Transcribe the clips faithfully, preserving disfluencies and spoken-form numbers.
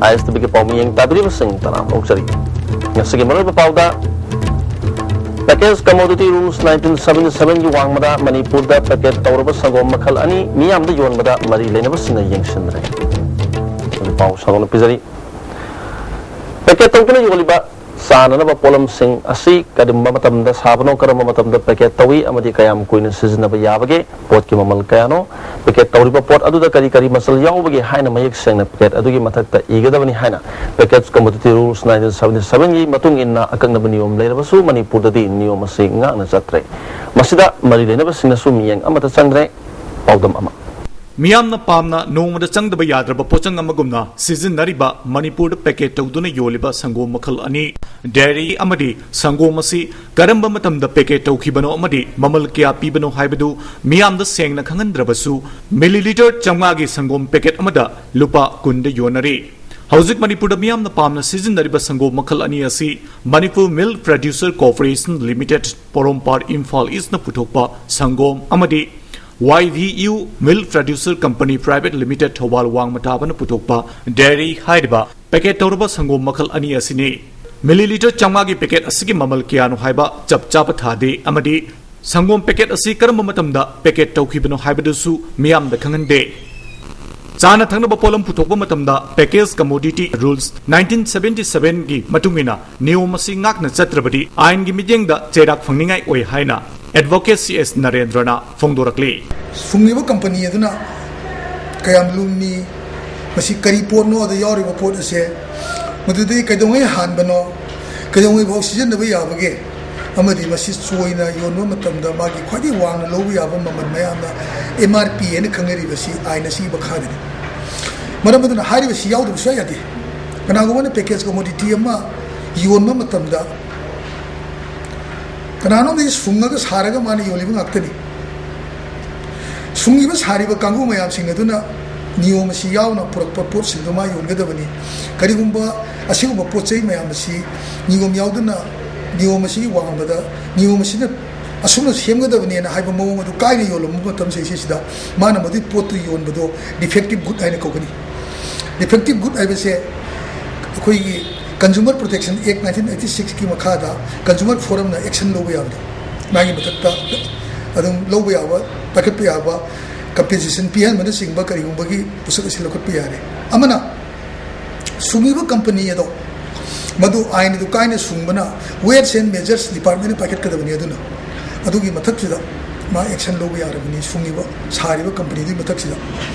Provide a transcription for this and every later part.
ꯑꯥꯏ ꯑꯦꯁ T ꯚꯤꯒꯤ ꯄꯥꯎꯃꯤ ꯌꯦꯡ ꯇꯥꯕꯤꯔꯤꯕꯁꯤꯡ ꯇꯔꯥꯝꯅ ꯑꯣꯛꯆꯔꯤ꯫ ꯉꯁꯤꯒꯤ ꯃꯔꯨꯑꯣꯏꯕ ꯄꯥꯎꯗ, Package Commodity Rules nineteen seventy seven ꯒꯤ ꯋꯥꯡꯃꯗ ꯃꯅꯤꯄꯨꯔꯗ packet ꯇꯧꯔꯕ ꯁꯪꯒꯣꯝ ꯃꯈꯜ ꯑꯅꯤ ꯃꯤꯌꯥꯝꯗ ꯌꯣꯟꯕꯗ ꯃꯔꯤ ꯂꯩꯅꯕꯁꯤꯡꯅ ꯌꯦꯡꯁꯤꯟꯗ꯭ꯔꯦ꯫ ꯄꯥꯎ ꯁꯟꯗꯣꯛꯅ ꯄꯤꯖꯔꯤ꯫ Packet ꯇꯧꯗꯨꯅ ꯌꯣꯜꯂꯤꯕ ꯆꯥꯅꯅꯕ ꯄꯣꯠꯂꯝꯁꯤꯡ ꯑꯁꯤ ꯀꯔꯝꯕ ꯃꯇꯝꯗ ꯁꯥꯕꯅꯣ, ꯀꯔꯝꯕ ꯃꯇꯝꯗ packet ꯇꯧꯏ ꯑꯃꯗꯤ ꯀꯌꯥꯝ ꯀꯨꯏꯅ ꯁꯤꯖꯤꯟꯅꯕ ꯌꯥꯕꯒꯦ, ꯄꯣꯠꯀꯤ ꯃꯃꯜ ꯀꯌꯥꯅꯣ, packet ꯇꯧꯔꯤꯕ ꯄꯣꯠ ꯑꯗꯨꯗ ꯀꯔꯤ ꯀꯔꯤ ꯃꯆꯜ ꯌꯥꯎꯕꯒꯦ ꯍꯥꯏꯅ ꯃꯌꯦꯛ ꯁꯦꯡꯅ packet ꯑꯗꯨꯒꯤ ꯃꯊꯛꯇ ꯏꯒꯗꯕꯅꯤ ꯍꯥꯏꯅ Package Commodity Rules nineteen seventy seven ꯒꯤ ꯃꯇꯨꯡ ꯏꯟꯅ ꯑꯀꯛꯅꯕ ꯅꯤꯌꯣꯝ ꯂꯩꯔꯕꯁꯨ, ꯃꯅꯤꯄꯨꯔꯗꯗꯤ ꯅꯤꯌꯣꯝ ꯑꯁꯤ ꯉꯥꯛꯅ ꯆꯠꯇ꯭ꯔꯦ꯫ ꯃꯁꯤꯗ ꯃꯔꯤ ꯂꯩꯅꯕꯁꯤꯡꯅꯁꯨ ꯃꯤꯠꯌꯦꯡ ꯑꯃꯠꯇ ꯆꯪꯗ꯭ꯔꯦ꯫ ꯄꯥꯎꯗꯝ ꯑꯃ꯫ ꯃꯤꯌꯥꯝꯅ ꯄꯥꯝꯅ ꯅꯣꯡꯃꯗ ꯆꯪꯗꯕ ꯌꯥꯗ꯭ꯔꯕ ꯄꯣꯠꯆꯪ ꯑꯃꯒꯨꯝꯅ ꯁꯤꯖꯤꯟꯅꯔꯤꯕ ꯃꯅꯤꯄꯨꯔꯗ packet ꯇꯧꯗꯨꯅ ꯌꯣꯜꯂꯤꯕ ꯁꯪꯒꯣꯝ ꯃꯈꯜ ꯑꯅꯤ, dairy ꯑꯃꯗꯤ ꯁꯪꯒꯣꯝ ꯑꯁꯤ ꯀꯔꯝꯕ ꯃꯇꯝꯗ packet ꯇꯧꯈꯤꯕꯅꯣ ꯑꯃꯗꯤ ꯃꯃꯜ ꯀꯌꯥ ꯄꯤꯕꯅꯣ ꯍꯥꯏꯕꯗꯨ ꯃꯤꯌꯥꯝꯗ ꯁꯦꯡꯅ ꯈꯪꯍꯟꯗ꯭ꯔꯕꯁꯨ, milliliter ꯆꯥꯝꯃꯉꯥꯒꯤ ꯁꯪꯒꯣꯝ packet ꯑꯃꯗ ꯂꯨꯄꯥ ꯀꯨꯟꯗ ꯌꯣꯟꯅꯔꯤ꯫ ꯍꯧꯖꯤꯛ ꯃꯅꯤꯄꯨꯔꯗ ꯃꯤꯌꯥꯝꯅ ꯄꯥꯝꯅ ꯁꯤꯖꯤꯟꯅꯔꯤꯕ ꯁꯪꯒꯣꯝ ꯃꯈꯜ ꯑꯅꯤ ꯑꯁꯤ Manipur Milk Producer Corporation Limited, ꯄꯣꯔꯣꯝꯄꯥꯠ, ꯏꯝꯐꯥꯜ ꯏꯁꯅ ꯄꯨꯊꯣꯛꯄ ꯁꯪꯒꯣꯝ ꯑꯃꯗꯤ Y V U Milk Producer Company Private Limited, Thoubal, ꯋꯥꯡꯃ ꯇꯥꯕꯅ ꯄꯨꯊꯣꯛꯄ dairy ꯍꯥꯏꯔꯤꯕ packet ꯇꯧꯔꯕ ꯁꯪꯒꯣꯝ ꯃꯈꯜ ꯑꯅꯤ ꯑꯁꯤꯅꯤ꯫ Milliliter ꯆꯥꯝꯃꯉꯥꯒꯤ packet ꯑꯁꯤꯒꯤ ꯃꯃꯜ ꯀꯌꯥꯅꯣ ꯍꯥꯏꯕ ꯆꯞ ꯆꯥꯕ ꯊꯥꯗꯦ ꯑꯃꯗꯤ ꯁꯪꯒꯣꯝ packet ꯑꯁꯤ ꯀꯔꯝꯕ ꯃꯇꯝꯗ packet ꯇꯧꯈꯤꯕꯅꯣ ꯍꯥꯏꯕꯗꯨꯁꯨ ꯃꯤꯌꯥꯝꯗ ꯈꯪꯍꯟꯗꯦ꯫ ꯆꯥꯅ ꯊꯛꯅꯕ ꯄꯣꯠꯂꯝ ꯄꯨꯊꯣꯛꯄ ꯃꯇꯝꯗ Package Commodity Rules nineteen seventy seven ꯒꯤ ꯃꯇꯨꯡ ꯏꯟꯅ ꯅꯤꯌꯣꯝ ꯑꯁꯤ ꯉꯥꯛꯅ ꯆꯠꯇ꯭ꯔꯕꯗꯤ ꯑꯥꯏꯟꯒꯤ ꯃꯤꯠꯌꯦꯡꯗ ꯆꯩꯔꯥꯛ ꯐꯪꯅꯤꯡꯉꯥꯏ ꯑꯣꯏ ꯍꯥꯏꯅ Advocate C S ꯅꯔꯦꯟꯗ꯭ꯔꯅ ꯐꯣꯡꯗꯣꯔꯛꯂꯤ꯫ ꯁꯨꯡꯂꯤꯕ company ꯑꯗꯨꯅ ꯀꯌꯥꯝ ꯂꯨꯝꯃꯤ, ꯃꯁꯤ ꯀꯔꯤ ꯄꯣꯠꯅꯣ ꯑꯗ ꯌꯥꯎꯔꯤꯕ ꯄꯣꯠ ꯑꯁꯦ, ꯃꯗꯨꯗꯤ ꯀꯩꯗꯧꯉꯩ ꯍꯥꯟꯕꯅꯣ, ꯀꯩꯗꯧꯉꯩ ꯐꯥꯎ ꯁꯤꯖꯤꯟꯅꯕ ꯌꯥꯕꯒꯦ, ꯑꯃꯗꯤ ꯃꯁꯤ ꯆꯣꯏꯅ ꯌꯣꯟꯕ ꯃꯇꯝꯗ ꯃꯥꯒꯤ ꯈ꯭ꯋꯥꯏꯗꯒꯤ ꯋꯥꯡꯅ ꯂꯧꯕ ꯌꯥꯕ ꯃꯃꯜ ꯃꯌꯥꯝꯅ M R P ꯍꯥꯏꯅ ꯈꯪꯅꯔꯤꯕꯁꯤ ꯑꯥꯏꯟ ꯑꯁꯤꯒꯤ ꯃꯈꯥꯗꯅꯤ꯫ ꯃꯔꯝ ꯑꯗꯨꯅ ꯍꯥꯏꯔꯤꯕꯁꯤ ꯌꯥꯎꯗꯕ ꯁꯨꯡꯌꯥ ꯌꯥꯗꯦ꯫ ꯀꯅꯥꯒꯨꯝꯕꯅ package commodity ꯑꯃ ꯌꯣꯟꯕ ꯃꯇꯝꯗ ꯀꯅꯥꯅꯣꯝꯗꯒꯤ ꯁꯨꯡꯉꯒ ꯁꯥꯔꯒ ꯃꯥꯅ ꯌꯣꯜꯂꯤꯕ ꯉꯥꯛꯇꯅꯤ꯫ ꯁꯨꯡꯉꯤꯕ ꯁꯥꯔꯤꯕ ꯀꯥꯡꯕꯨ ꯃꯌꯥꯝꯁꯤꯡ ꯑꯗꯨꯅ ꯅꯤꯌꯣꯝ ꯑꯁꯤ ꯌꯥꯎꯅ ꯄꯨꯔꯛꯄ ꯄꯣꯠꯁꯤꯡꯗꯨ ꯃꯥ ꯌꯣꯟꯒꯗꯕꯅꯤ꯫ ꯀꯔꯤꯒꯨꯝꯕ ꯑꯁꯤꯒꯨꯝꯕ ꯄꯣꯠ ꯆꯩ ꯃꯌꯥꯝ ꯑꯁꯤ ꯅꯤꯌꯣꯝ ꯌꯥꯎꯗꯅ, ꯅꯤꯌꯣꯝ ꯑꯁꯤꯒꯤ ꯋꯥꯡꯃꯗ, ꯅꯤꯌꯣꯝ ꯑꯁꯤꯅ ꯑꯁꯨꯝꯅ ꯁꯦꯝꯒꯗꯕꯅꯦꯅ ꯍꯥꯏꯕ ꯃꯑꯣꯡ ꯑꯗꯨ ꯀꯥꯏꯅ ꯌꯣꯜꯂꯝꯕ ꯃꯇꯝꯁꯤꯗꯩꯁꯤꯗ ꯃꯥꯅ ꯃꯗꯨꯒꯤ ꯄꯣꯠꯇꯨ ꯌꯣꯟꯕꯗꯣ defective good ꯍꯥꯏꯅ ꯀꯧꯒꯅꯤ꯫ Defective good ꯍꯥꯏꯕꯁꯦ ꯑꯩꯈꯣꯏꯒꯤ Consumer Protection Act nineteen eighty six ꯀꯤ ꯃꯈꯥꯗ Consumer Forum ꯅ action ꯂꯧꯕ ꯌꯥꯕꯗꯣ, ꯃꯥꯒꯤ ꯃꯊꯛꯇ ꯑꯗꯨꯝ ꯂꯧꯕ ꯌꯥꯕ, ꯄꯥꯏꯈꯠꯄ ꯌꯥꯕ, compensation ꯄꯤꯍꯟꯕꯅꯆꯤꯡꯕ ꯀꯔꯤꯒꯨꯝꯕꯒꯤ ꯄꯣꯠꯁꯛ ꯑꯁꯤ ꯂꯧꯈꯠꯄ ꯌꯥꯔꯦ꯫ ꯑꯃꯅ ꯁꯨꯡꯉꯤꯕ company ꯑꯗꯣ ꯃꯗꯨ ꯑꯥꯏꯟ ꯑꯗꯨ ꯀꯥꯏꯅ ꯁꯨꯡꯕꯅ Weights and Measures Department ꯅ ꯄꯥꯏꯈꯠꯀꯗꯕꯅꯤ꯫ ꯑꯗꯨꯅ ꯑꯗꯨꯒꯤ ꯃꯊꯛꯁꯤꯗ ꯃꯥ action ꯂꯧꯕ ꯌꯥꯔꯕꯅꯤ, ꯁꯨꯡꯉꯤꯕ, ꯁꯥꯔꯤꯕ company ꯗꯨꯒꯤ ꯃꯊꯛꯁꯤꯗ꯫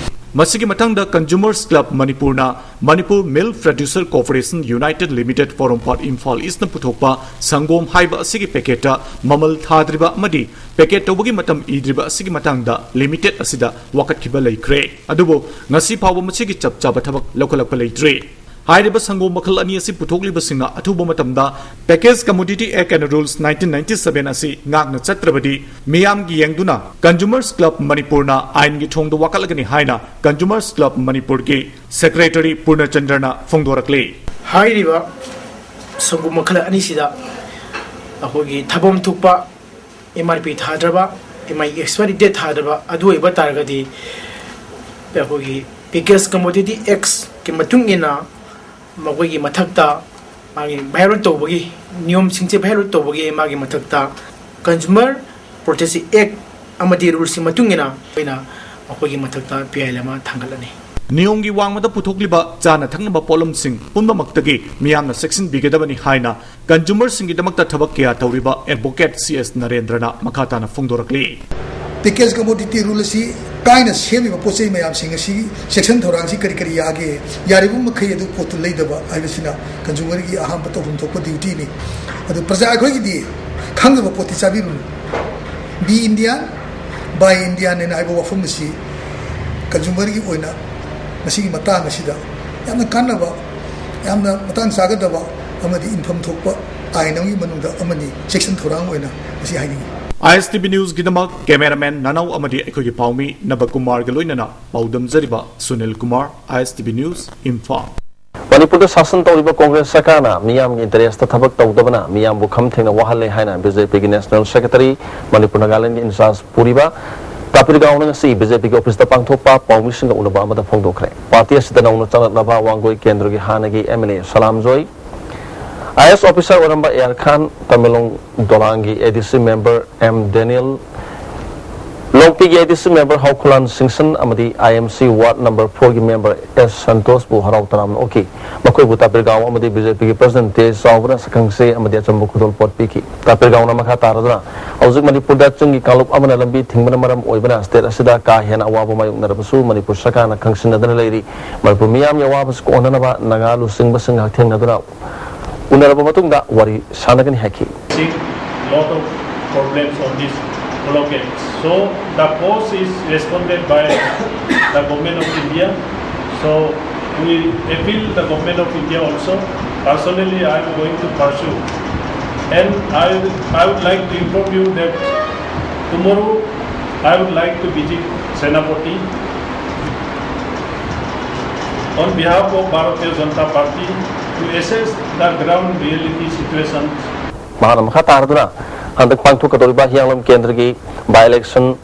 ꯃꯁꯤꯒꯤ ꯃꯊꯪꯗ Consumers Club ꯃꯅꯤꯄꯨꯔꯅ Manipur Milk Producer Cooperation United Limited Forum for Imphal East ꯅ ꯄꯨꯊꯣꯛꯄ ꯁꯪꯒꯣꯝ ꯍꯥꯏꯕ ꯑꯁꯤꯒꯤ packet ꯇ ꯃꯃꯜ ꯊꯥꯗ꯭ꯔꯤꯕ ꯑꯃꯗꯤ packet ꯇꯧꯕꯒꯤ ꯃꯇꯝ ꯏꯗ꯭ꯔꯤꯕ ꯑꯁꯤꯒꯤ ꯃꯇꯥꯡꯗ limited ꯑꯁꯤꯗ ꯋꯥꯀꯠꯈꯤꯕ ꯂꯩꯈ꯭ꯔꯦ꯫ ꯑꯗꯨꯕꯨ ꯉꯁꯤ ꯐꯥꯎꯕ ꯃꯁꯤꯒꯤ ꯆꯞ ꯆꯥꯕ ꯊꯕꯛ ꯂꯧꯈꯠꯂꯛꯄ ꯂꯩꯇ꯭ꯔꯤ꯫ ꯍꯥꯏꯔꯤꯕ ꯁꯪꯒꯣꯝ ꯃꯈꯜ ꯑꯅꯤ ꯑꯁꯤ ꯄꯨꯊꯣꯛꯂꯤꯕꯁꯤꯡꯅ ꯑꯊꯨꯕ ꯃꯇꯝꯗ Packaged Commodity Act and Rules nineteen ninety seven ꯑꯁꯤ ꯉꯥꯛꯅ ꯆꯠꯇ꯭ꯔꯕꯗꯤ ꯃꯤꯌꯥꯝꯒꯤ ꯌꯦꯡꯗꯨꯅ Consumers Club ꯃꯅꯤꯄꯨꯔꯅ ꯑꯥꯏꯟꯒꯤ ꯊꯣꯡꯗ ꯋꯥꯀꯠꯂꯒꯅꯤ ꯍꯥꯏꯅ Consumers Club ꯃꯅꯤꯄꯨꯔꯒꯤ secretary ꯄꯨꯔꯅꯆꯟꯗ꯭ꯔꯅ ꯐꯣꯡꯗꯣꯔꯛꯂꯤ꯫ ꯍꯥꯏꯔꯤꯕ ꯁꯪꯒꯣꯝ ꯃꯈꯜ ꯑꯅꯤꯁꯤꯗ ꯑꯩꯈꯣꯏꯒꯤ ꯊꯥꯐꯝ ꯊꯣꯛꯄ M R P ꯊꯥꯗ꯭ꯔꯕ, ꯃꯥꯒꯤ expiry date ꯊꯥꯗ꯭ꯔꯕ ꯑꯗꯨ ꯑꯣꯏꯕ ꯇꯥꯔꯒꯗꯤ ꯑꯩꯈꯣꯏꯒꯤ Packaged Commodity Act ꯀꯤ ꯃꯇꯨꯡ ꯏꯟꯅ ꯃꯈꯣꯏꯒꯤ ꯃꯊꯛꯇ ꯃꯥꯒꯤ violate ꯇꯧꯕꯒꯤ, ꯅꯤꯌꯣꯝꯁꯤꯡꯁꯦ violate ꯇꯧꯕꯒꯤ ꯃꯥꯒꯤ ꯃꯊꯛꯇ Consumer Protection Act ꯑꯃꯗꯤ rules ꯀꯤ ꯃꯇꯨꯡ ꯏꯟꯅ ꯑꯩꯈꯣꯏꯅ ꯃꯈꯣꯏꯒꯤ ꯃꯊꯛꯇ P I L ꯑꯃ ꯊꯥꯡꯒꯠꯂꯅꯤ꯫ ꯅꯤꯌꯣꯝꯒꯤ ꯋꯥꯡꯃꯗ ꯄꯨꯊꯣꯛꯂꯤꯕ ꯆꯥꯅ ꯊꯛꯅꯕ ꯄꯣꯠꯂꯝꯁꯤꯡ ꯄꯨꯝꯅꯃꯛꯇꯒꯤ ꯃꯤꯌꯥꯝꯅ ꯆꯦꯛꯁꯤꯟꯕꯤꯒꯗꯕꯅꯤ ꯍꯥꯏꯅ Consumer ꯁꯤꯡꯒꯤꯗꯃꯛꯇ ꯊꯕꯛ ꯀꯌꯥ ꯇꯧꯔꯤꯕ Advocate C S ꯅꯔꯦꯟꯗ꯭ꯔꯅ ꯃꯈꯥ ꯇꯥꯅ ꯐꯣꯡꯗꯣꯔꯛꯂꯤ꯫ Packaged Commodity Rule ꯑꯁꯤ ꯀꯥꯏꯅ ꯁꯦꯝꯃꯤꯕ ꯄꯣꯠ ꯆꯩ ꯃꯌꯥꯝꯁꯤꯡ ꯑꯁꯤꯒꯤ ꯆꯦꯛꯁꯤꯟ ꯊꯧꯔꯥꯡꯁꯤ ꯀꯔꯤ ꯀꯔꯤ ꯌꯥꯒꯦ, ꯌꯥꯔꯤꯕ ꯃꯈꯩ ꯑꯗꯨ ꯄꯣꯠꯇꯨ ꯂꯩꯗꯕ ꯍꯥꯏꯕꯁꯤꯅ Consumer ꯒꯤ ꯑꯍꯥꯟꯕ ꯇꯧꯐꯝ ꯊꯣꯛꯄ duty ꯅꯤ꯫ ꯑꯗꯨ ꯄ꯭ꯔꯖꯥ ꯑꯩꯈꯣꯏꯒꯤꯗꯤ ꯈꯪꯗꯕ ꯄꯣꯠꯇꯤ ꯆꯥꯕꯤꯔꯨꯅꯨ꯫ Be Indian, Buy Indian ꯍꯥꯏꯅ ꯍꯥꯏꯕ ꯋꯥꯐꯝ ꯑꯁꯤ Consumer ꯒꯤ ꯑꯣꯏꯅ ꯃꯁꯤꯒꯤ ꯃꯇꯥꯡ ꯑꯁꯤꯗ ꯌꯥꯝꯅ ꯀꯥꯟꯅꯕ, ꯌꯥꯝꯅ ꯃꯇꯥꯡ ꯆꯥꯒꯗꯕ ꯑꯃꯗꯤ ꯏꯟꯐꯝ ꯊꯣꯛꯄ ꯑꯥꯏꯟ ꯑꯃꯒꯤ ꯃꯅꯨꯡꯗ ꯑꯃꯅꯤ꯫ ꯆꯦꯛꯁꯤꯟ ꯊꯧꯔꯥꯡ ꯑꯣꯏꯅ ꯃꯁꯤ ꯍꯥꯏꯅꯤꯡꯏ꯫ I S T V News ꯒꯤꯗꯃꯛ cameraman ꯅꯅꯧ ꯑꯃꯗꯤ ꯑꯩꯈꯣꯏꯒꯤ ꯄꯥꯎꯃꯤ ꯅꯕꯀꯨꯃꯥꯔꯒ ꯂꯣꯏꯅꯅ ꯄꯥꯎꯗꯝꯖꯔꯤꯕ Sunil Kumar, I S T V News, Imphal. ꯃꯅꯤꯄꯨꯔꯗ ꯁꯥꯁꯟ ꯇꯧꯔꯤꯕ ꯀꯣꯡꯒ꯭ꯔꯦꯁ ꯁꯔꯀꯥꯔꯅ ꯃꯤꯌꯥꯝꯒꯤ interest ꯊꯕꯛ ꯇꯧꯗꯕꯅ ꯃꯤꯌꯥꯝꯕꯨ ꯈꯝ ꯊꯦꯡꯅ ꯋꯥꯍꯜꯂꯦ ꯍꯥꯏꯅ B J P ꯒꯤ National Secretary, Manipur ꯅꯥꯒꯥꯂꯦꯟꯒꯤ in charge ꯄꯨꯔꯤꯕ ꯇꯥꯄꯤꯔꯒꯥꯎꯅ ꯉꯁꯤ ꯕꯤ ꯖꯦ ꯄꯤꯒꯤ ꯑꯣꯐꯤꯁꯇ ꯄꯥꯡꯊꯣꯛꯄ ꯄꯥꯎꯃꯤꯁꯤꯡꯒ ꯎꯅꯕ ꯑꯃꯗ ꯐꯣꯡꯗꯣꯛꯈ꯭ꯔꯦ꯫ ꯄꯥꯔꯇꯤ ꯑꯁꯤꯗ ꯅꯧꯅ ꯆꯪꯂꯛꯂꯕ ꯋꯥꯡꯒꯣꯏ ꯀꯦꯟꯗ꯭ꯔꯒꯤ ꯍꯥꯟꯅꯒꯤ M L A Salam joy, I S officer ꯑꯣꯏꯔꯝꯕ ꯑꯦ ꯑꯥꯔ ꯈꯥꯟ, ꯇꯃꯦꯡꯂꯣꯡ ꯗꯣꯂꯥꯡꯒꯤ ꯑꯦ ꯗꯤ ꯁꯤ ꯃꯦꯝꯕꯔ ꯑꯦꯝ ꯗꯦꯅꯤꯌꯦꯜ, ꯂꯣꯛꯄꯤꯒꯤ ꯑꯦ ꯗꯤ ꯁꯤ ꯃꯦꯝꯕꯔ ꯍꯧꯈꯨꯂꯥꯟ ꯁꯤꯡꯁꯟ ꯑꯃꯗꯤ ꯑꯥꯏ ꯑꯦꯝ ꯁꯤ ꯋꯥꯔꯗ ꯅꯝꯕꯔ ꯐꯣꯔꯒꯤ ꯃꯦꯝꯕꯔ ꯑꯦꯁ ꯁꯟꯇꯣꯁꯄꯨ ꯍꯔꯥꯎ ꯇꯔꯥꯝꯅ ꯑꯣꯛꯈꯤ꯫ ꯃꯈꯣꯏꯕꯨ ꯇꯥꯄꯤꯔꯒꯥꯎ ꯑꯃꯗꯤ ꯕꯤ ꯖꯦ ꯄꯤꯒꯤ ꯄ꯭ꯔꯁꯤꯗꯦꯟꯠ ꯇꯦ ꯆꯥꯎꯕꯅ ꯁꯛꯈꯪꯆꯦ ꯑꯃꯗꯤ ꯑꯆꯝꯕ ꯈꯨꯗꯣꯜꯄꯣꯠ ꯄꯤꯈꯤ꯫ ꯇꯥꯄꯤꯔꯒꯥꯎꯅ ꯃꯈꯥ ꯇꯥꯔꯗꯨꯅ, ꯍꯧꯖꯤꯛ ꯃꯅꯤꯄꯨꯔꯗ ꯆꯤꯡꯒꯤ ꯀꯥꯡꯂꯨꯞ ꯑꯃꯅ ꯂꯝꯕꯤ ꯊꯤꯡꯕꯅ ꯃꯔꯝ ꯑꯣꯏꯕꯅ ꯁ꯭ꯇꯦꯠ ꯑꯁꯤꯗ ꯀꯥ ꯍꯦꯟꯅ ꯑꯋꯥꯕ ꯃꯥꯌꯣꯛꯅꯔꯕꯁꯨ ꯃꯅꯤꯄꯨꯔ ꯁꯔꯀꯥꯔꯅ ꯈꯪꯁꯤꯟꯅꯗꯅ ꯂꯩꯔꯤ꯫ ꯃꯅꯤꯄꯨꯔ ꯃꯤꯌꯥꯝꯒꯤ ꯑꯋꯥꯕꯁꯤ ꯀꯣꯛꯍꯟꯅꯅꯕ ꯅꯥꯒꯥ ꯂꯨꯆꯤꯡꯕꯁꯤꯡ ꯍꯛꯊꯦꯡꯅꯗꯨꯅ ꯎꯅꯔꯕ ꯃꯇꯨꯡꯗ ꯋꯥꯔꯤ ꯁꯥꯟꯅꯒꯅꯤ ꯍꯥꯏꯈꯤ꯫ Lot of problems on this blockade. So the cause is responded by the government of India. So we appeal the government of India also. Personally, I am going to pursue. And I, I would like to inform you that tomorrow I would like to visit Senapati on behalf of Bharatiya Janata Party to assess the ground reality situation. ꯃꯍꯥꯛꯅ ꯃꯈꯥ ꯇꯥꯔꯗꯨꯅ, ꯍꯟꯗꯛ ꯄꯥꯡꯊꯣꯛꯀꯗꯧꯔꯤꯕ ꯍꯤꯌꯥꯡꯂꯝ ꯀꯦꯟꯗ꯭ꯔꯒꯤ ꯕꯥꯏ election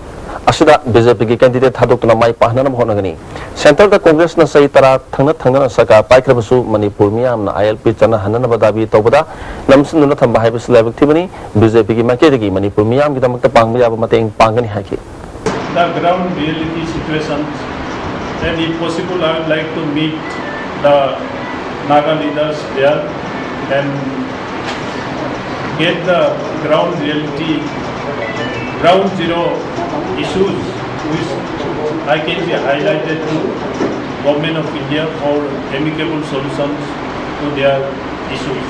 ꯑꯁꯤꯗ B J ꯄꯤꯒꯤ candidate ꯊꯥꯗꯣꯛꯇꯨꯅ ꯃꯥꯏ ꯄꯥꯛꯍꯟꯅꯕ ꯍꯣꯠꯅꯒꯅꯤ꯫ ꯁꯦꯟꯇꯔꯗ ꯀꯣꯡꯒ꯭ꯔꯦꯁꯅ ꯆꯍꯤ ꯇꯔꯥ ꯊꯪꯅ ꯊꯪꯅꯅ ꯁꯔꯀꯥꯔ ꯄꯥꯏꯈ꯭ꯔꯕꯁꯨ ꯃꯅꯤꯄꯨꯔ ꯃꯤꯌꯥꯝꯅ ꯑꯥꯏ ꯑꯦꯜ ꯄꯤ ꯆꯠꯅꯍꯟꯅꯅꯕ ꯗꯥꯕꯤ ꯇꯧꯕꯗ ꯅꯝꯁꯤꯟꯗꯨꯅ ꯊꯝꯕ ꯍꯥꯏꯕꯁꯤ ꯂꯥꯏꯕꯛ ꯊꯤꯕꯅꯤ꯫ ꯕꯤ ꯖꯦ ꯄꯤꯒꯤ ꯃꯥꯏꯀꯩꯗꯒꯤ ꯃꯅꯤꯄꯨꯔ ꯃꯤꯌꯥꯝꯒꯤꯗꯃꯛꯇ ꯄꯥꯡꯕ ꯌꯥꯕ ꯃꯇꯦꯡ ꯄꯥꯡꯒꯅꯤ ꯍꯥꯏꯈꯤ꯫ The ground reality situations, and if possible, I would like to meet the Naga leaders there and get the ground reality, ground zero issues which I can be highlighted to Government of India for amicable solutions to their issues.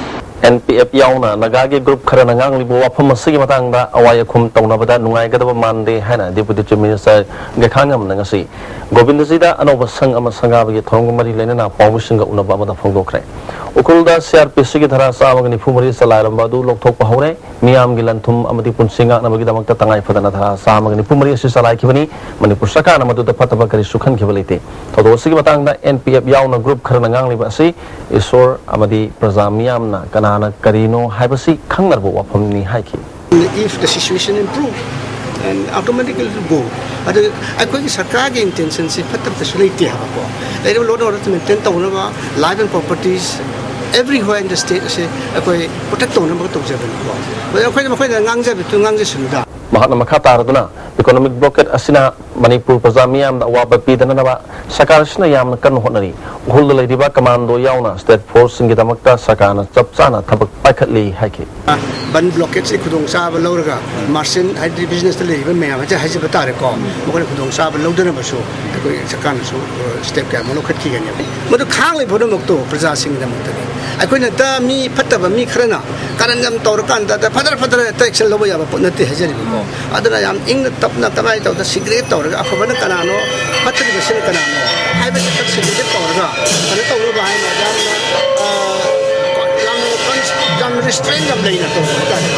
N P F ꯌꯥꯎꯅ ꯅꯥꯒꯥꯒꯤ group ꯈꯔꯅ ꯉꯥꯡꯂꯤꯕ ꯋꯥꯐꯝ ꯑꯁꯤꯒꯤ ꯃꯇꯥꯡꯗ ꯑꯋꯥꯏ ꯑꯈꯨꯝ ꯇꯧꯅꯕꯗ ꯅꯨꯡꯉꯥꯏꯒꯗꯕ ꯃꯥꯟꯗꯦ ꯍꯥꯏꯅ deputy chief minister ꯒꯦꯈꯥꯉꯝꯅ ꯉꯁꯤ ꯒꯣꯕꯤꯟꯗꯖꯤꯗ ꯑꯅꯧꯕ ꯁꯪ ꯑꯃ ꯁꯪꯒꯥꯕꯒꯤ ꯊꯧꯔꯝꯒ ꯃꯔꯤ ꯂꯩꯅꯅ ꯄꯥꯎꯃꯤꯁꯤꯡꯒ ꯎꯅꯕ ꯑꯃꯗ ꯐꯣꯡꯗꯣꯛꯈ꯭ꯔꯦ꯫ ꯎꯈ꯭ꯔꯨꯜꯗ ꯁꯤ ꯑꯥꯔ ꯄꯤ ꯁꯤꯒꯤ ꯙꯔꯥ ꯆꯥꯝꯃꯒ ꯅꯤꯐꯨ ꯃꯔꯤ ꯆꯂꯥꯏꯔꯝꯕ ꯑꯗꯨ ꯂꯧꯊꯣꯛꯄ ꯍꯧꯔꯦ꯫ ꯃꯤꯌꯥꯝꯒꯤ ꯂꯟ ꯊꯨꯝ ꯑꯃꯗꯤ ꯄꯨꯟꯁꯤ ꯉꯥꯛꯅꯕꯒꯤꯗꯃꯛꯇ ꯇꯉꯥꯏ ꯐꯗꯅ ꯙꯔꯥ ꯆꯥꯝꯃꯒ ꯅꯤꯐꯨ ꯃꯔꯤ ꯑꯁꯤ ꯆꯂꯥꯏꯈꯤꯕꯅꯤ꯫ ꯃꯅꯤꯄꯨꯔ ꯁꯔꯀꯥꯔꯅ ꯃꯗꯨꯗ ꯐꯠꯇꯕ ꯀꯔꯤꯁꯨ ꯈꯟꯈꯤꯕ ꯂꯩꯇꯦ꯫ ꯊꯧꯗꯣꯛ ꯑꯁꯤꯒꯤ ꯃꯇꯥꯡꯗ ꯑꯦꯟ ꯄꯤ ꯑꯦꯐ ꯌꯥꯎꯅ ꯒ꯭ꯔꯨꯞ ꯈꯔꯅ ꯉꯥꯡꯂꯤꯕ ꯑꯁꯤ ꯏꯁꯣꯔ ꯑꯃꯗꯤ ꯄ꯭ꯔꯖꯥ ꯃꯤꯌꯥꯝꯅ ꯀꯅꯥꯅ ꯀꯔꯤꯅꯣ ꯍꯥꯏꯕꯁꯤ ꯈꯪꯅꯔꯕ ꯋꯥꯐꯝꯅꯤ ꯍꯥꯏꯈꯤ꯫ If the situation improve, Automatically go. ꯑꯗꯨ ꯑꯩꯈꯣꯏꯒꯤ ꯁꯔꯀꯥꯔꯒꯤ intentionꯁꯤ ꯐꯠꯇꯕꯗꯁꯨ ꯂꯩꯇꯦ ꯍꯥꯏꯕꯀꯣ꯫ ꯂꯩꯔꯤꯕ law and order maintain ꯇꯧꯅꯕ, life and properties everywhere in the state ꯑꯁꯦ ꯑꯩꯈꯣꯏ protect ꯇꯧꯅꯕ ꯇꯧꯖꯕꯅꯤꯀꯣ꯫ ꯑꯗꯨ ꯑꯩꯈꯣꯏꯅ ꯃꯈꯣꯏꯗ ꯉꯥꯡꯖꯕꯗꯨ ꯉꯥꯡꯖꯁꯅꯨꯗ꯫ ꯃꯍꯥꯛꯅ ꯃꯈꯥ ꯇꯥꯔꯗꯨꯅ, economic blockade ꯑꯁꯤꯅ ꯃꯅꯤꯄꯨꯔ ꯄ꯭ꯔꯖꯥ ꯃꯤꯌꯥꯝꯗ ꯑꯋꯥꯕ ꯄꯤꯗꯅꯕ ꯁꯔꯀꯥꯔꯁꯤꯅ ꯌꯥꯝꯅ ꯀꯟꯅ ꯍꯣꯠꯅꯔꯤ꯫ ꯎꯈ꯭ꯔꯨꯜꯗ ꯂꯩꯔꯤꯕ commando ꯌꯥꯎꯅ state forceꯁꯤꯡꯒꯤꯗꯃꯛꯇ ꯁꯔꯀꯥꯔꯅ ꯆꯞ ꯆꯥꯅ ꯊꯕꯛ ꯄꯥꯏꯈꯠꯂꯤ ꯍꯥꯏꯈꯤ꯫ ꯕꯟ blockade ꯁꯤ ꯈꯨꯗꯣꯡꯆꯥꯕ ꯂꯧꯔꯒ, merchant ꯍꯥꯏꯗꯤ businessꯇ ꯂꯩꯔꯤꯕ ꯃꯌꯥꯝ ꯑꯁꯦ ꯍꯥꯏꯖꯕ ꯇꯥꯔꯦꯀꯣ, ꯃꯈꯣꯏꯅ ꯈꯨꯗꯣꯡꯆꯥꯕ ꯂꯧꯗꯅꯕꯁꯨ ꯑꯩꯈꯣꯏ ꯁꯔꯀꯥꯔꯅꯁꯨ step ꯀꯌꯥ ꯑꯃ ꯂꯧꯈꯠꯈꯤꯒꯅꯤ꯫ ꯃꯗꯨ ꯈꯥꯡꯂꯤꯕ ꯄꯨꯝꯅꯃꯛꯇꯣ ꯄ꯭ꯔꯖꯥꯁꯤꯡꯒꯤꯗꯃꯛꯇꯅꯤ꯫ ꯑꯩꯈꯣꯏꯅ ꯍꯦꯛꯇ ꯃꯤ ꯐꯠꯇꯕ ꯃꯤ ꯈꯔꯅ ꯀꯥꯔꯟ ꯌꯥꯝ ꯇꯧꯔꯀꯥꯟꯗ ꯐꯗꯔ ꯐꯗꯔ ꯍꯦꯛꯇ action ꯂꯧꯕ ꯌꯥꯕ ꯄꯣꯠ ꯅꯠꯇꯦ ꯍꯥꯏꯖꯔꯤꯕꯀꯣ꯫ ꯑꯗꯨꯅ ꯌꯥꯝ ꯏꯪꯅ ꯇꯞꯅ ꯀꯃꯥꯏꯅ ꯇꯧꯗ segregate ꯇꯧꯔꯒ ꯑꯐꯕꯅ ꯀꯅꯥꯅꯣ, ꯐꯠꯇ꯭ꯔꯤꯕꯁꯤꯅ ꯀꯅꯥꯅꯣ ꯍꯥꯏꯕꯁꯤ ꯈꯛ segregate ꯇꯧꯔꯒ ꯀꯩꯅꯣ ꯇꯧꯅꯕ ꯍꯥꯏꯅ ꯌꯥꯝꯅ, ꯑ, ꯌꯥꯝꯅ cons-, ꯌꯥꯝ restraint ꯌꯥꯝ ꯂꯩꯅ ꯇꯧꯕ ꯍꯥꯏꯇꯥꯔꯦ꯫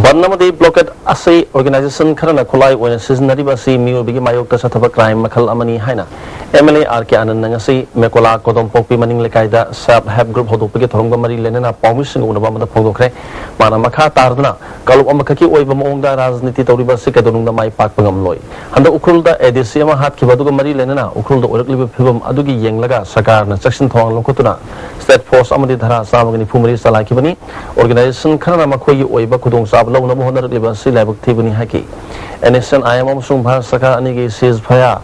ꯕꯟ ꯑꯃꯗꯤ blockade ꯑꯁꯤ organization ꯈꯔꯅ ꯈꯨꯠꯂꯥꯏ ꯑꯣꯏꯅ ꯁꯤꯖꯤꯟꯅꯔꯤꯕ ꯑꯁꯤ ꯃꯤꯑꯣꯏꯕꯒꯤ ꯃꯥꯌꯣꯛꯇ ꯆꯠꯊꯕ crime ꯃꯈꯜ ꯑꯃꯅꯤ ꯍꯥꯏꯅ M L A R K ꯑꯅꯟꯗꯅ ꯉꯁꯤ ꯃꯦꯀꯣꯂꯥ ꯀꯣꯗꯣꯝꯄꯣꯛꯄꯤ ꯃꯅꯤꯡ ꯂꯩꯀꯥꯏꯗ self help group ꯍꯧꯗꯣꯛꯄꯒꯤ ꯊꯧꯔꯝꯒ ꯃꯔꯤ ꯂꯩꯅꯅ ꯄꯥꯎꯃꯤꯁꯤꯡꯒ ꯎꯅꯕ ꯑꯃꯗ ꯐꯣꯡꯗꯣꯛꯈ꯭ꯔꯦ꯫ ꯃꯥꯅ ꯃꯈꯥ ꯇꯥꯔꯗꯨꯅ, ꯀꯥꯡꯂꯨꯞ ꯑꯃꯈꯛꯀꯤ ꯑꯣꯏꯕ ꯃꯑꯣꯡꯗ ꯔꯥꯖꯅꯤꯇꯤ ꯇꯧꯔꯤꯕ ꯑꯁꯤ ꯀꯩꯗꯧꯅꯨꯡꯗ ꯃꯥꯏ ꯄꯥꯛꯄ ꯉꯝꯂꯣꯏ꯫ ꯍꯟꯗꯛ ꯎꯈ꯭ꯔꯨꯜꯗ A D C ꯑꯃ ꯍꯥꯠꯈꯤꯕ ꯑꯗꯨꯒ ꯃꯔꯤ ꯂꯩꯅꯅ ꯎꯈ꯭ꯔꯨꯜꯗ ꯑꯣꯏꯔꯛꯂꯤꯕ ꯐꯤꯕꯝ ꯑꯗꯨꯒꯤ ꯌꯦꯡꯂꯒ ꯁꯔꯀꯥꯔꯅ ꯆꯦꯛꯁꯤꯟ ꯊꯧꯔꯥꯡ ꯂꯧꯈꯠꯇꯨꯅ state force ꯑꯃꯗꯤ ꯙꯔꯥ ꯆꯥꯝꯃꯒ ꯅꯤꯐꯨ ꯃꯔꯤ ꯆꯂꯥꯏꯈꯤꯕꯅꯤ꯫ Organization ꯈꯔꯅ ꯃꯈꯣꯏꯒꯤ ꯑꯣꯏꯕ ꯈꯨꯗꯣꯡꯆꯥꯕ ꯂꯧꯅꯕ ꯍꯣꯠꯅꯔꯛꯂꯤꯕ ꯑꯁꯤ ꯂꯥꯏꯕꯛ ꯊꯤꯕꯅꯤ ꯍꯥꯏꯈꯤ꯫ N S C N I M ꯑꯃꯁꯨꯡ ꯚꯥꯔꯠ ꯁꯔꯀꯥꯔ ꯑꯅꯤꯒꯤ ceasefire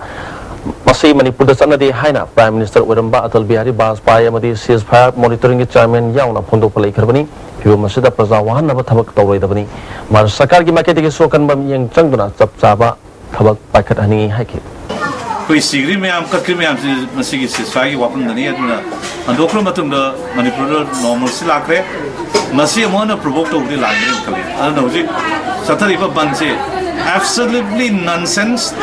ꯃꯁꯤ ꯃꯅꯤꯄꯨꯔꯗ ꯆꯠꯅꯗꯦ ꯍꯥꯏꯅ Prime Minister ꯑꯣꯏꯔꯝꯕ ꯑꯇꯜ ꯕꯤꯍꯥꯔꯤ ꯕꯥꯖꯄꯥꯏ ꯑꯃꯗꯤ ceasefire monitoringꯒꯤ chairman ꯌꯥꯎꯅ ꯐꯣꯡꯗꯣꯛꯄ ꯂꯩꯈ꯭ꯔꯕꯅꯤ꯫ ꯐꯤꯚꯝ ꯑꯁꯤꯗ ꯄ꯭ꯔꯖꯥ ꯋꯥꯍꯟꯅꯕ ꯊꯕꯛ ꯇꯧꯔꯣꯏꯗꯕꯅꯤ꯫ ꯚꯥꯔꯠ ꯁꯔꯀꯥꯔꯒꯤ ꯃꯥꯏꯀꯩꯗꯒꯤꯁꯨ ꯑꯀꯟꯕ ꯃꯤꯠꯌꯦꯡ ꯆꯪꯗꯨꯅ ꯆꯞ ꯆꯥꯕ ꯊꯕꯛ ꯄꯥꯏꯈꯠꯍꯟꯅꯤꯡꯏ ꯍꯥꯏꯈꯤ꯫ ꯑꯩꯈꯣꯏ ꯁꯤꯈ꯭ꯔꯤ ꯃꯌꯥꯝ, ꯀꯠꯈ꯭ꯔꯤ ꯃꯌꯥꯝꯁꯤ ꯃꯁꯤꯒꯤ ceasefireꯒꯤ ꯋꯥꯐꯝꯗꯅꯤ꯫ ꯑꯗꯨꯅ ꯍꯟꯗꯣꯛꯈ꯭ꯔ ꯃꯇꯨꯡꯗ ꯃꯅꯤꯄꯨꯔꯗ normalcy ꯂꯥꯛꯈ꯭ꯔꯦ꯫ ꯃꯁꯤ ꯑꯃꯨꯛ ꯍꯟꯅ provoke ꯇꯧꯕꯗꯤ ꯂꯥꯟꯒꯅꯤ ꯈꯜꯂꯤ꯫ ꯑꯗꯨꯅ ꯍꯧꯖꯤꯛ ꯆꯠꯊꯔꯤꯕ ꯕꯟꯁꯤ absolutely nonsense,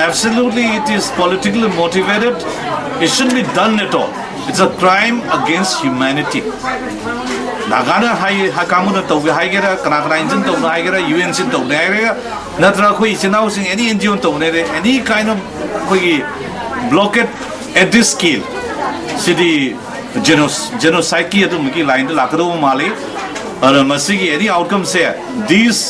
absolutely it is politically motivated, it shouldn't be done at all. It's a crime against humanity. ꯅꯥꯒꯥꯅ ꯍꯥꯏ, ꯍꯥꯏ, ꯀꯥꯡꯕꯨꯅ ꯇꯧꯒꯦ ꯍꯥꯏꯒꯦꯔꯥ, ꯀꯅꯥ ꯀꯅꯥ ꯏꯟꯖꯤꯟ ꯇꯧꯅ ꯍꯥꯏꯒꯦꯔꯥ, U N C ꯇꯧꯅꯦ ꯍꯥꯏꯒꯦꯔꯥ, ꯅꯠꯇ꯭ꯔꯒ ꯑꯩꯈꯣꯏ ꯏꯆꯤꯟ ꯏꯅꯥꯎꯁꯤꯡ any N G O ꯇꯧꯅꯦ, any kind of ꯑꯩꯈꯣꯏꯒꯤ blockade at this scale CD genocide, genocideꯀꯤ ꯑꯗꯨꯝꯕꯒꯤ lineꯗ ꯂꯥꯛꯀꯗꯧꯕ ꯃꯥꯜꯂꯤ꯫ ꯑꯗꯨꯅ ꯃꯁꯤꯒꯤ any outcomeꯁꯦ, these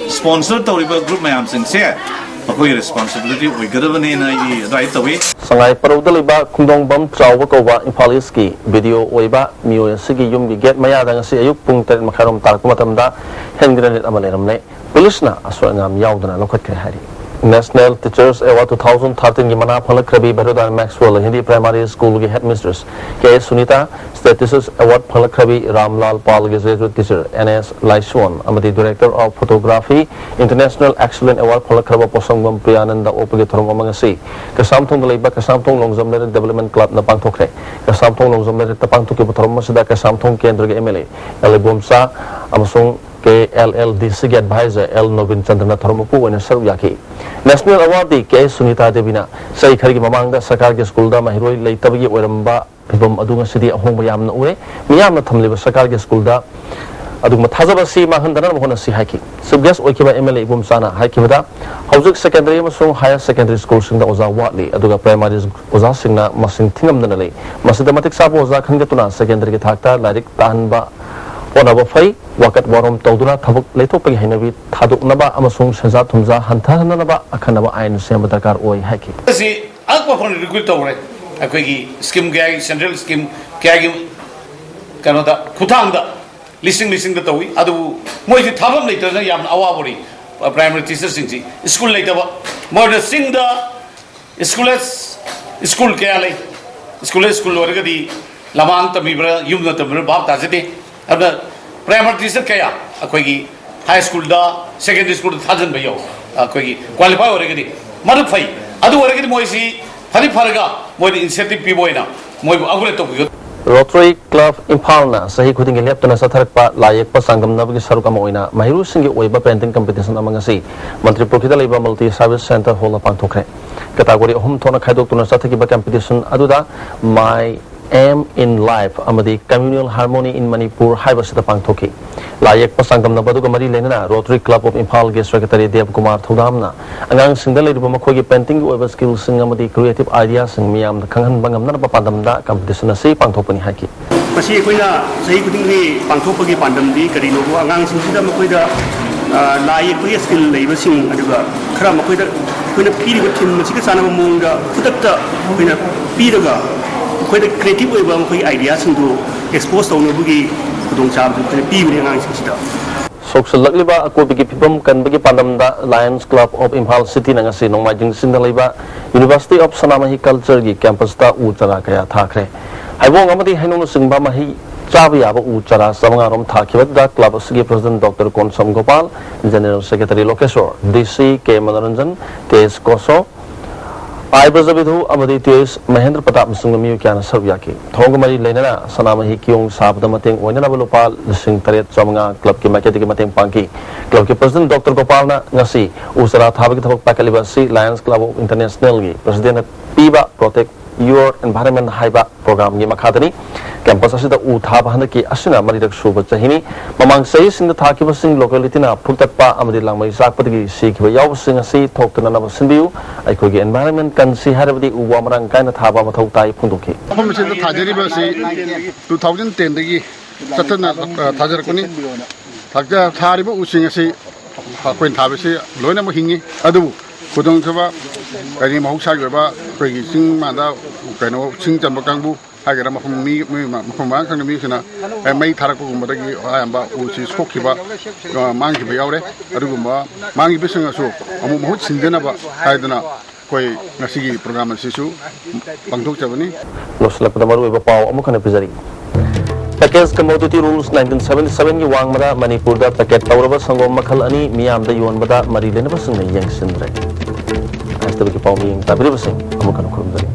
ꯁ꯭ꯄꯣꯟꯁꯔ ꯇꯧꯔꯤꯕ ꯒ꯭ꯔꯨꯞ ꯃꯌꯥꯝꯁꯤꯡꯁꯦ ꯑꯩꯈꯣꯏꯒꯤ ꯔꯦꯁꯄꯣꯟꯁꯤꯕꯤꯂꯤꯇꯤ ꯑꯣꯏꯒꯗꯕꯅꯦꯅ ꯑꯩ ꯑꯗꯨꯃꯥꯏꯅ ꯇꯧꯏ꯫ ꯁꯉꯥꯏ ꯄꯔꯧꯗ ꯂꯩꯕ ꯈꯨꯡꯗꯣꯡꯕꯝ ꯆꯥꯎꯕ ꯀꯧꯕ ꯏꯝꯐꯥꯜ ꯏꯁꯀꯤ ꯕꯤ ꯗꯤ ꯑꯣ ꯑꯣꯏꯕ ꯃꯤꯑꯣꯏ ꯑꯁꯤꯒꯤ ꯌꯨꯝꯒꯤ ꯒꯦꯠ ꯃꯌꯥꯗ ꯉꯁꯤ ꯑꯌꯨꯛ ꯄꯨꯡ ꯇꯔꯦꯠ ꯃꯈꯥꯏꯔꯣꯝ ꯇꯥꯔꯛꯄ ꯃꯇꯝꯗ ꯍꯦꯟ ꯒ꯭ꯔꯦꯅꯦꯗ ꯑꯃ ꯂꯩꯔꯝꯂꯦ꯫ ꯄꯨꯂꯤꯁꯅ ꯑꯁꯣꯏ ꯑꯉꯥꯝ ꯌꯥꯎꯗꯅ ꯂꯧꯈꯠꯈ꯭ꯔꯦ ꯍꯥꯏꯔꯤ꯫ National Teachers Award two thousand thirteen ꯒꯤ ꯃꯅꯥ ꯐꯪꯂꯛꯈ꯭ꯔꯕꯤ ꯚꯥꯏꯔꯣꯗꯥꯟ ꯃꯦꯛꯁꯋꯦꯜ ꯍꯤꯟꯗꯤ ꯄ꯭ꯔꯥꯏꯃꯥꯔꯤ ꯁ꯭ꯀꯨꯜꯒꯤ headmistress K S Sunita, State Teachers Award ꯐꯪꯂꯛꯈ꯭ꯔꯕꯤ ꯔꯥꯝꯂꯥꯜ ꯄꯥꯜꯒꯤ graduate teacher N S Laishon ꯑꯃꯗꯤ Director of Photography International Excellent Award ꯐꯪꯂꯛꯈ꯭ꯔꯕ ꯄꯣꯁꯪꯕꯝ ꯄ꯭ꯔꯤꯌꯥꯅꯟꯗ ꯑꯣꯛꯄꯒꯤ ꯊꯧꯔꯝ ꯑꯃ ꯉꯁꯤ ꯀꯩꯁꯥꯝꯊꯣꯡꯗ ꯂꯩꯕ ꯀꯩꯁꯥꯝꯊꯣꯡ ꯂꯣꯡꯖꯝ ꯂꯩꯔꯛ ꯗꯤꯕꯦꯂꯞꯃꯦꯟ ꯀ꯭ꯂꯕꯅ ꯄꯥꯡꯊꯣꯛꯈ꯭ꯔꯦ꯫ ꯀꯩꯁꯥꯝꯊꯣꯡ ꯂꯣꯡꯖꯝ ꯂꯩꯔꯛꯇ ꯄꯥꯡꯊꯣꯛꯈꯤꯕ ꯊꯧꯔꯝ ꯑꯁꯤꯗ ꯀꯩꯁꯥꯝꯊꯣꯡ ꯀꯦꯟꯗ꯭ꯔꯒꯤ M L A L Ibomcha ꯑꯃꯁꯨꯡ ꯀꯦ ꯑꯦꯜ ꯑꯦꯜ ꯗꯤ ꯁꯤꯒꯤ ꯑꯦꯗꯚꯥꯏꯖꯔ ꯑꯦꯜ ꯅꯣꯕꯤꯟ ꯆꯟꯗ꯭ꯔꯅ ꯊꯧꯔꯝ ꯃꯄꯨ ꯑꯣꯏꯅ ꯁꯔꯨꯛ ꯌꯥꯈꯤ꯫ ꯅꯦꯁꯅꯦꯜ ꯑꯦꯋꯥꯔꯗꯇꯤ ꯀꯦ ꯑꯦꯁ ꯁꯨꯅꯤꯇꯥ ꯗꯦꯕꯤꯅ ꯆꯍꯤ ꯈꯔꯒꯤ ꯃꯃꯥꯡꯗ ꯁꯔꯀꯥꯔꯒꯤ ꯁ꯭ꯀꯨꯜꯗ ꯃꯍꯩꯔꯣꯏ ꯂꯩꯇꯕꯒꯤ ꯑꯣꯏꯔꯝꯕ ꯐꯤꯚꯝ ꯑꯗꯨ ꯉꯁꯤꯗꯤ ꯑꯍꯣꯡꯕ ꯌꯥꯝꯅ ꯎꯔꯦ꯫ ꯃꯤꯌꯥꯝꯅ ꯊꯝꯂꯤꯕ ꯁꯔꯀꯥꯔꯒꯤ ꯁ꯭ꯀꯨꯜꯗ ꯑꯗꯨꯒꯨꯝꯕ ꯊꯥꯖꯕ ꯑꯁꯤ ꯃꯥꯡꯍꯟꯗꯅꯕ ꯍꯣꯠꯅꯁꯤ ꯍꯥꯏꯈꯤ꯫ ꯆꯤꯐ ꯒꯦꯁ ꯑꯣꯏꯈꯤꯕ ꯑꯦꯝ ꯑꯦꯜ ꯑꯦ ꯏꯕꯣꯝꯆꯥꯅ ꯍꯥꯏꯈꯤꯕꯗ, ꯍꯧꯖꯤꯛ ꯁꯦꯀꯦꯟꯗꯔꯤ ꯑꯃꯁꯨꯡ ꯍꯥꯌꯔ ꯁꯦꯀꯦꯟꯗꯔꯤ ꯁ꯭ꯀꯨꯜꯁꯤꯡꯗ ꯑꯣꯖꯥ ꯋꯥꯠꯂꯤ, ꯑꯗꯨꯒ ꯄ꯭ꯔꯥꯏꯃꯥꯔꯤ ꯑꯣꯖꯥꯁꯤꯡꯅ ꯃꯁꯤꯡ ꯊꯤꯉꯝꯗꯅ ꯂꯩ꯫ ꯃꯁꯤꯗ ꯃꯇꯤꯛ ꯆꯥꯕ ꯑꯣꯖꯥ ꯈꯟꯒꯠꯇꯨꯅ ꯁꯦꯀꯦꯟꯗꯔꯤꯒꯤ ꯊꯥꯛꯇ ꯂꯥꯏꯔꯤꯛ ꯇꯥꯍꯟꯕ ꯍꯣꯠꯅꯕ ꯐꯩ꯫ ꯋꯥꯀꯠ ꯋꯥꯔꯣꯝ ꯇꯧꯗꯨꯅ ꯊꯕꯛ ꯂꯩꯊꯣꯛꯄꯒꯤ ꯍꯩꯅꯕꯤ ꯊꯥꯗꯣꯛꯅꯕ ꯑꯃꯁꯨꯡ ꯁꯦꯟꯖꯥ ꯊꯨꯝꯖꯥ ꯍꯟꯊꯍꯟꯅꯕ ꯑꯈꯟꯅꯕ ꯑꯥꯏꯟ ꯁꯦꯝꯕ ꯗꯔꯀꯥꯔ ꯑꯣꯏ ꯍꯥꯏꯈꯤ꯫ ꯑꯁꯤ ꯑꯉꯛꯄ ꯐꯪꯅ ꯔꯤꯀ꯭ꯔꯨꯠ ꯇꯧꯔꯦ꯫ ꯑꯩꯈꯣꯏꯒꯤ ꯁ꯭ꯀꯤꯝ ꯀꯌꯥꯒꯤ, ꯁꯦꯟꯇ꯭ꯔꯦꯜ ꯁ꯭ꯀꯤꯝ ꯀꯌꯥꯒꯤ ꯀꯩꯅꯣꯗ, ꯈꯨꯊꯥꯡꯗ ꯂꯤꯁꯤꯡ ꯂꯤꯁꯤꯡꯗ ꯇꯧꯏ꯫ ꯑꯗꯨꯕꯨ ꯃꯣꯏꯁꯤ ꯊꯥꯐꯝ ꯂꯩꯇꯗꯅ ꯌꯥꯝꯅ ꯑꯋꯥꯕ ꯑꯣꯏ꯫ ꯄ꯭ꯔꯥꯏꯃꯥꯔꯤ ꯇꯤꯆꯔꯁꯤꯡꯁꯤ ꯁ꯭ꯀꯨꯜ ꯂꯩꯇꯕ, ꯃꯣꯏꯅ ꯆꯤꯡꯗ ꯁ꯭ꯀꯨꯂꯦꯁ ꯁ꯭ꯀꯨꯜ ꯀꯌꯥ ꯂꯩ꯫ ꯁ꯭ꯀꯨꯂꯦꯁ ꯁ꯭ꯀꯨꯜ ꯑꯣꯏꯔꯒꯗꯤ ꯂꯃꯥꯡ ꯇꯝꯕꯤꯕ꯭ꯔꯥ, ꯌꯨꯝꯗ ꯇꯝꯕꯤꯕ꯭ꯔꯥ ꯚꯥꯞ ꯇꯥꯖꯗꯦ꯫ ꯑꯗꯨꯅ ꯄ꯭ꯔꯥꯏꯃꯥꯔꯤ ꯇꯤꯆꯔ ꯀꯌꯥ ꯑꯩꯈꯣꯏꯒꯤ ꯍꯥꯏ ꯁ꯭ꯀꯨꯜꯗ, ꯁꯦꯀꯦꯟꯗꯔꯤ ꯁ꯭ꯀꯨꯜꯗ ꯊꯥꯖꯤꯟꯕ ꯌꯥꯎ, ꯑꯩꯈꯣꯏꯒꯤ ꯀ꯭ꯋꯥꯂꯤꯐꯥꯏ ꯑꯣꯏꯔꯒꯗꯤ ꯃꯗꯨ ꯐꯩ꯫ ꯑꯗꯨ ꯑꯣꯏꯔꯒꯗꯤ ꯃꯣꯏꯁꯤ ꯐꯗꯤ ꯐꯔꯒ ꯃꯣꯏꯗ ꯏꯟꯁꯦꯟꯇꯤꯚ ꯄꯤꯕ ꯑꯣꯏꯅ ꯃꯣꯏꯕꯨ ꯑꯞꯒ꯭ꯔꯦꯗ ꯇꯧꯕꯤꯌꯨ꯫ ꯔꯣꯇꯔꯤ ꯀ꯭ꯂꯕ ꯏꯝꯐꯥꯜꯅ ꯆꯍꯤ ꯈꯨꯗꯤꯡꯒꯤ ꯂꯦꯞꯇꯅ ꯆꯠꯊꯔꯛꯄ ꯂꯥꯏ ꯌꯦꯛꯄ ꯆꯥꯡꯗꯝꯅꯕꯒꯤ ꯁꯔꯨꯛ ꯑꯃ ꯑꯣꯏꯅ ꯃꯍꯩꯔꯣꯏꯁꯤꯡꯒꯤ ꯑꯣꯏꯕ ꯄꯦꯟꯇꯤꯡ ꯀꯝꯄꯤꯇꯤꯁꯟ ꯑꯃ ꯉꯁꯤ ꯃꯟꯇ꯭ꯔꯤ ꯄꯨꯈ꯭ꯔꯤꯗ ꯂꯩꯕ ꯃꯜꯇꯤ ꯁꯔꯚꯤꯁ ꯁꯦꯟꯇꯔ ꯍꯣꯜꯗ ꯄꯥꯡꯊꯣꯛꯈ꯭ꯔꯦ꯫ ꯀꯦꯇꯥꯒꯣꯔꯤ ꯑꯍꯨꯝ ꯊꯣꯛꯅ ꯈꯥꯏꯗꯣꯛꯇꯨꯅ ꯆꯠꯊꯈꯤꯕ ꯀꯝꯄꯤꯇꯤꯁꯟ ꯑꯗꯨꯗ My Aim in Life ꯑꯃꯗꯤ Communal Harmony in Manipur ꯍꯥꯏꯕꯁꯤꯗ ꯄꯥꯡꯊꯣꯛꯈꯤ꯫ ꯂꯥꯏ ꯌꯦꯛꯄ ꯆꯥꯡꯗꯝꯅꯕ ꯑꯗꯨꯒ ꯃꯔꯤ ꯂꯩꯅꯅ ꯔꯣꯇꯔꯤ ꯀ꯭ꯂꯕ ꯑꯣꯐ ꯏꯝꯐꯥꯜꯒꯤ ꯁꯦꯀ꯭ꯔꯦꯇꯔꯤ ꯗꯦꯕ ꯀꯨꯃꯥꯔ ꯊꯧꯗꯥꯝꯅ ꯑꯉꯥꯡꯁꯤꯡꯗ ꯂꯩꯔꯤꯕ ꯃꯈꯣꯏꯒꯤ ꯄꯦꯟꯇꯤꯡꯒꯤ ꯑꯣꯏꯕ ꯁ꯭ꯀꯤꯜꯁꯤꯡ ꯑꯃꯗꯤ ꯀ꯭ꯔꯤꯌꯦꯇꯤꯚ ꯑꯥꯏꯗꯤꯌꯥꯁꯤꯡ ꯃꯤꯌꯥꯝꯗ ꯈꯪꯍꯟꯕ ꯉꯝꯅꯅꯕ ꯄꯥꯟꯗꯝꯗ ꯀꯝꯄꯤꯇꯤꯁꯟ ꯑꯁꯤ ꯄꯥꯡꯊꯣꯛꯄꯅꯤ ꯍꯥꯏꯈꯤ꯫ ꯃꯁꯤ ꯑꯩꯈꯣꯏꯅ ꯆꯍꯤ ꯈꯨꯗꯤꯡꯒꯤ ꯄꯥꯡꯊꯣꯛꯄꯒꯤ ꯄꯥꯟꯗꯝꯗꯤ ꯀꯔꯤꯅꯣꯕꯨ ꯑꯉꯥꯡꯁꯤꯡꯁꯤꯗ ꯃꯈꯣꯏꯗ ꯂꯥꯏ ꯌꯦꯛꯄꯒꯤ ꯁ꯭ꯀꯤꯜ ꯂꯩꯕꯁꯤꯡ, ꯑꯗꯨꯒ ꯈꯔ ꯃꯈꯣꯏꯗ ꯑꯩꯈꯣꯏꯅ ꯄꯤꯔꯤꯕ ꯊꯤꯝ ꯑꯁꯤꯒ ꯆꯥꯟꯅꯕ ꯃꯑꯣꯡꯗ ꯈꯨꯗꯛꯇ ꯑꯩꯈꯣꯏꯅ ꯄꯤꯔꯒ, ꯃꯈꯣꯏꯗ ꯀ꯭ꯔꯤꯌꯦꯇꯤꯞ ꯑꯣꯏꯕ ꯃꯈꯣꯏꯒꯤ ꯑꯥꯏꯗꯤꯌꯥꯁꯤꯡꯗꯨ ꯑꯦꯛꯁꯄꯣꯖ ꯇꯧꯅꯕꯒꯤ ꯈꯨꯗꯣꯡꯆꯥꯕꯗꯨ ꯑꯩꯈꯣꯏꯅ ꯄꯤꯕꯅꯤ ꯑꯉꯥꯡꯁꯤꯡꯁꯤꯗ꯫ ꯁꯣꯛꯆꯜꯂꯛꯂꯤꯕ ꯑꯀꯣꯏꯕꯒꯤ ꯐꯤꯕꯝ ꯀꯟꯕꯒꯤ ꯄꯥꯟꯗꯝꯗ Lions Club of Imphal Cityꯅ ꯉꯁꯤ ꯅꯣꯡꯃꯥꯏꯖꯤꯡ ꯆꯤꯡꯗ ꯂꯩꯕ University of Sanamahi Cultureꯒꯤ campusꯇ ꯎ ꯆꯥꯔꯥ ꯀꯌꯥ ꯊꯥꯈ꯭ꯔꯦ꯫ ꯍꯩꯕꯣꯡ ꯑꯃꯗꯤ ꯍꯩꯅꯧꯅꯆꯤꯡꯕ ꯃꯍꯩ ꯆꯥꯕ ꯌꯥꯕ ꯎ ꯆꯥꯔꯥ ꯆꯥꯃꯉꯥ ꯔꯣꯝ ꯊꯥꯈꯤꯕꯗꯨꯗ club ꯑꯁꯤꯒꯤ president Doctor Konsam Gopal, General Secretary ꯂꯣꯀꯦꯁꯣꯔ, D C ꯀꯦ ꯃꯅꯣꯔꯟꯖꯟ, ꯇꯦꯖ ꯀꯣꯁꯣ, ꯑꯥꯏ ꯕ꯭ꯔꯖꯕꯤꯙꯨ ꯑꯃꯗꯤ ꯇꯦꯖ ꯃꯍꯦꯟꯗ꯭ꯔ ꯄ꯭ꯔꯇꯥꯞꯅꯆꯤꯡꯕ ꯃꯤꯑꯣꯏ ꯀꯌꯥꯅ ꯁꯔꯨꯛ ꯌꯥꯈꯤ꯫ ꯊꯧꯔꯝꯒ ꯃꯔꯤ ꯂꯩꯅꯅ ꯁꯅꯥꯃꯍꯤ ꯀꯤꯌꯣꯡ ꯁꯥꯕꯗ ꯃꯇꯦꯡ ꯑꯣꯏꯅꯅꯕ ꯂꯨꯄꯥ ꯂꯤꯁꯤꯡ ꯇꯔꯦꯠ ꯆꯥꯃꯉꯥ clubꯀꯤ ꯃꯥꯏꯀꯩꯗꯒꯤ ꯃꯇꯦꯡ ꯄꯥꯡꯈꯤ꯫ Clubꯀꯤ president Doctor ꯒꯣꯄꯥꯜꯅ ꯉꯁꯤ ꯎ ꯆꯥꯔꯥ ꯊꯥꯕꯒꯤ ꯊꯕꯛ ꯄꯥꯏꯈꯠꯂꯤꯕ ꯑꯁꯤ Lions Club of Internationalꯒꯤ presidentꯅ ꯄꯤꯕ Protect Your Environment ꯍꯥꯏꯕ programꯒꯤ ꯃꯈꯥꯗꯅꯤ꯫ Campus ꯑꯁꯤꯗ ꯎ ꯊꯥꯕ ꯍꯟꯗꯛꯀꯤ ꯑꯁꯤꯅ ꯃꯔꯤꯔꯛ ꯁꯨꯕ ꯆꯍꯤꯅꯤ꯫ ꯃꯃꯥꯡ ꯆꯍꯤꯁꯤꯡꯗ ꯊꯥꯈꯤꯕꯁꯤꯡ localityꯅ ꯐꯨꯛꯇꯠꯄ ꯑꯃꯗꯤ ꯂꯥꯡꯃꯩ ꯆꯥꯛꯄꯗꯒꯤ ꯁꯤꯈꯤꯕ ꯌꯥꯎꯕꯁꯤꯡ ꯑꯁꯤ ꯊꯣꯛꯇꯅꯅꯕ ꯁꯤꯟꯕꯤꯌꯨ꯫ ꯑꯩꯈꯣꯏꯒꯤ environment ꯀꯟꯁꯤ ꯍꯥꯏꯔꯕꯗꯤ ꯎ ꯋꯥ ꯃꯔꯥꯡ ꯀꯥꯏꯅ ꯊꯥꯕ ꯃꯊꯧ ꯇꯥꯏ ꯐꯣꯡꯗꯣꯛꯈꯤ꯫ ꯃꯐꯝ ꯑꯁꯤꯗ ꯊꯥꯖꯔꯤꯕ ꯑꯁꯤ two thousand tenꯗꯒꯤ ꯆꯠꯊꯅ, ꯑ, ꯊꯥꯖꯔꯛꯄꯅꯤ꯫ ꯊꯥꯖ-, ꯊꯥꯔꯤꯕ ꯎꯁꯤꯡ ꯑꯁꯤ ꯑꯩꯈꯣꯏꯅ ꯊꯥꯕꯁꯤ ꯂꯣꯏꯅꯃꯛ ꯍꯤꯡꯉꯤ, ꯑꯗꯨꯕꯨ ꯈꯨꯗꯣꯡꯊꯤꯕ, ꯀꯔꯤ, ꯃꯍꯧꯁꯥꯒꯤ ꯑꯣꯏꯕ ꯑꯩꯈꯣꯏꯒꯤ ꯆꯤꯡ ꯃꯥꯟꯗ, ꯀꯩꯅꯣ, ꯁꯤꯡ ꯆꯟꯕ ꯀꯥꯡꯕꯨ ꯍꯥꯏꯒꯦꯔꯥ, ꯃꯐꯝ ꯃꯤ, ꯃꯤ ꯃꯐꯝ ꯃꯔꯥꯡ ꯈꯪꯗ ꯃꯤꯁꯤꯡꯅ, ꯑꯦ, ꯃꯩ ꯊꯥꯔꯛꯄꯒꯨꯝꯕꯗꯒꯤ ꯑꯌꯥꯝꯕ ꯎꯁꯤ ꯁꯣꯛꯈꯤꯕ, ꯑ, ꯃꯥꯡꯈꯤꯕ ꯌꯥꯎꯔꯦ꯫ ꯑꯗꯨꯒꯨꯝꯕ ꯃꯥꯡꯈꯤꯕꯁꯤꯡ ꯑꯁꯨ ꯑꯃꯨꯛ ꯃꯍꯨꯠ ꯁꯤꯟꯖꯅꯕ ꯍꯥꯏꯗꯅ ꯑꯩꯈꯣꯏ ꯉꯁꯤꯒꯤ program ꯑꯁꯤꯁꯨ ꯄꯥꯡꯊꯣꯛꯆꯕꯅꯤ꯫ ꯂꯣꯏꯁꯤꯜꯂꯛꯄꯗ ꯃꯔꯨꯑꯣꯏꯕ ꯄꯥꯎ ꯑꯃꯨꯛ ꯍꯟꯅ ꯄꯤꯖꯔꯤ꯫ Package Commodity Rules nineteen seventy sevenꯒꯤ ꯋꯥꯡꯃꯗ ꯃꯅꯤꯄꯨꯔꯗ packet ꯇꯧꯔꯕ ꯁꯪꯒꯣꯝ ꯃꯈꯜ ꯑꯅꯤ ꯃꯤꯌꯥꯝꯗ ꯌꯣꯟꯕꯗ ꯃꯔꯤ ꯂꯩꯅꯕꯁꯤꯡꯅ ꯌꯦꯡꯁꯤꯟꯗ꯭ꯔꯦ꯫ ꯑꯥꯏ ꯑꯦꯁ ꯇꯤꯚꯤꯒꯤ ꯄꯥꯎꯃꯤ ꯇꯥꯕꯤꯔꯤꯕꯁꯤꯡ ꯑꯃꯨꯛ ꯍꯟꯅ ꯈꯨꯔꯨꯝꯖꯔꯤ꯫